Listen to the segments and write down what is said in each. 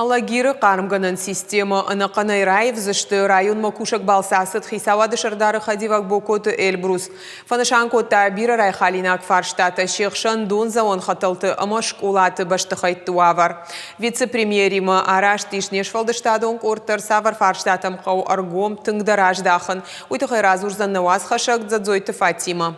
Алагиры хъармгӕнӕн системӕ ӕнӕхъӕнӕй раивдзысты. Районмӕ кусӕг балцы ацыд хицауады сӕрдары хӕдивӕг Бокоты Эльбрус. Фӕнысан кодта бирӕ райхалинаг фарстатӕ, се хсӕн дондзӕуӕн хӕтӕлты ӕмӕ скъолаты бӕстыхӕйтты уавӕр. Вице-премьеримӕ араст ис не сфӕлдыстадон къорд дӕр цавӕр фарстатӕм хъӕуы ӕргом тынгдӕр аздахын, уый тыххӕй радзурдзӕн нӕ уацхӕссӕг Дзӕдзойты Фатимӕ.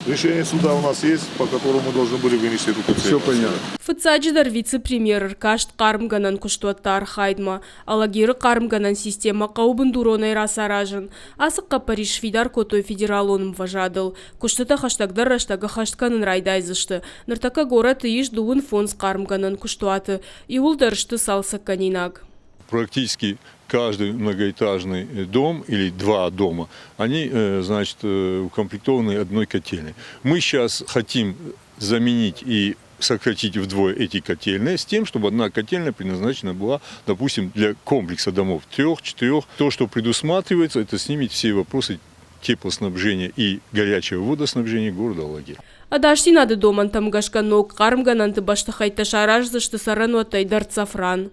Решение суда у нас есть, по которому мы должны были вынести эту Все понятно. Фыццаджыдӕр вице-премьер ӕркаст хъармгӕнӕн куыстуӕтты архайдмӕ. Алагиры хъармгӕнӕн системӕ хъӕуы бындуронӕй рацаразын. Ацы хъӕппӕрис сфидар кодтой федералон ӕмвӕзадыл. Куыстытӕ хӕстӕгдӕр рӕстӕг ӕххӕст кӕнын райдайдзысты. Ныртӕккӕ горӕты ис 25 хъармгӕнӕн куыстуаты. Иууылдӕр сты цалцӕггӕнинаг. Практически каждый многоэтажный дом или два дома, они, значит, укомплектованы одной котельной. Мы сейчас хотим заменить и сократить вдвое эти котельные с тем, чтобы одна котельная предназначена была, допустим, для комплекса домов трех, четырех. То, что предусматривается, это снимет все вопросы теплоснабжения и горячего водоснабжения города Алагир. Ӕдасдзинады домӕнтӕм гӕсгӕ ног хъармгӕнӕнты бӕстыхӕйттӕ сараздзысты цӕрӕнуӕттӕй дӕрддзӕф ран.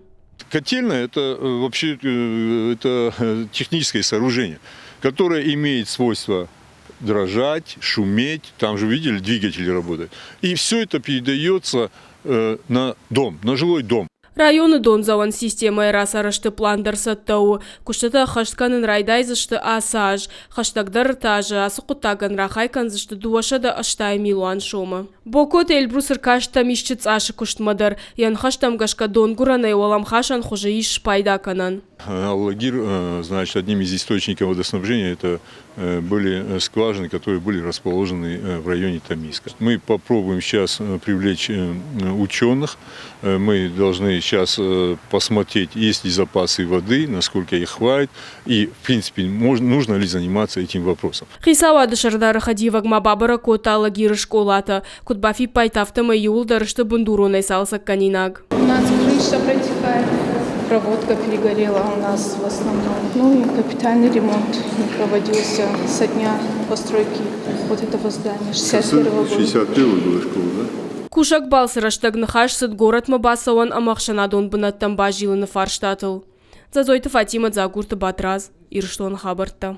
Котельная – это вообще это техническое сооружение, которое имеет свойство дрожать, шуметь, там же видели, двигатели работают. И все это передается на дом, на жилой дом. Районы дондзӕуӕн системӕйы рацарӕзты план дӕр цӕттӕ у. Куыстытӕ ӕххӕст кӕнын райдайдзысты ацы аз. Хӕстӕгдӕр ӕртӕ азы ацы хъуыддагӕн рахай кӕндзысты 280 милуан сомы. Бокоты Эльбрус ӕркаст Тӕмисчъы цъасы куыстмӕ дӕр. Йӕ ныхӕстӕм гӕсгӕ донгуырӕнӕй уӕлӕмхасӕн хуызы ис спайда кӕнӕн. Алагир, значит, одним из источников водоснабжения это были скважины, которые были расположены в районе Тамиска. Мы попробуем сейчас привлечь ученых. Мы должны сейчас посмотреть, есть ли запасы воды, насколько их хватит, и, в принципе, можно, нужно ли заниматься этим вопросом. Хицауады сӕрдары хӕдивӕг ма бабӕрӕг кодта Алагиры скъолатӕ. Куыд бафиппайдта, афтӕмӕй иууылдӕр сты бындуронӕй цалцӕггӕнинаг. У нас крыша протекает, проводка перегорела у нас в основном. Ну и капитальный ремонт не проводился со дня постройки вот этого здания 61 года. 61 года школа, да? Кусӕг балцы рӕстӕг ныхас цыд горӕтмӕ бацӕуӕн ӕмӕ ӕхсӕнадон бынӕттӕм базилыны фарстатыл. Дзӕдзойты Фатимӕ, Дзагурты Батрадз, Ирыстоны хабӕрттӕ.